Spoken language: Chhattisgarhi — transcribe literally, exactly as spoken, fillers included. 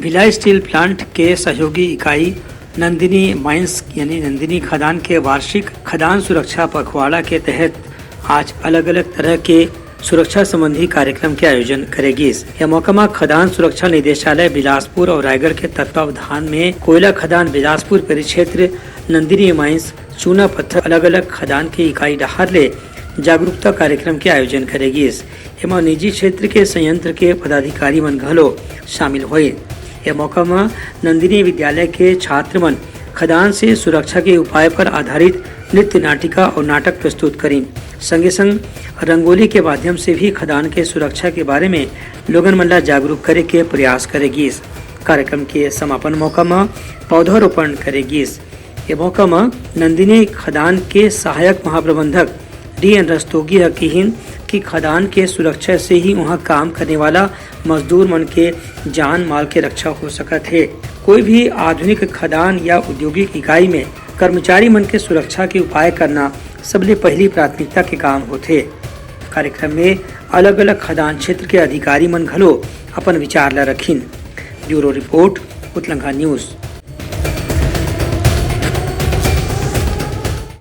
भिलाई स्टील प्लांट के सहयोगी इकाई नंदिनी माइंस यानी नंदिनी खदान के वार्षिक खदान सुरक्षा पखवाड़ा के तहत आज अलग-अलग तरह के सुरक्षा संबंधी कार्यक्रम के आयोजन करे गिस। यह मौका म खदान सुरक्षा निदेशालय बिलासपुर और रायगढ़ के तत्वावधान में कोयला खदान बिलासपुर परिक्षेत्र नंदिनी माइंस चूना पत्थर अलग-अलग खदान के इकाई डहार ले जागरूकता कार्यक्रम के आयोजन करे गिस। एमा निजी क्षेत्र के संयंत्र के पदाधिकारी मन घलो शामिल होए। ए मौका म नंदिनी विद्यालय के छात्र मन खदान से सुरक्षा के उपाय पर आधारित नृत्य नाटिका और नाटक प्रस्तुत करिन। संगे संग रंगोली के माध्यम से भी खदान के सुरक्षा के बारे में लोगन मन ला जागरूक करे के प्रयास करे गिस। कार्यक्रम के समापन मौका म पौधारोपण करे गिस। ए मौका म नंदिनी खदान के सहायक महाप्रबंधक डी एन रस्तोगी ह किहिन कि खदान के सुरक्षा से ही उहाँ काम करने वाला मजदूर मन के जान माल के रक्षा हो सकत हे। कोई भी आधुनिक खदान या औद्योगिक इकाई में कर्मचारी मन के सुरक्षा के उपाय करना सबले पहली प्राथमिकता के काम होथे। कार्यक्रम में अलग-अलग खदान क्षेत्र के अधिकारी मन घलो अपन विचार ला रखिन। Bureau report, Utlangha news.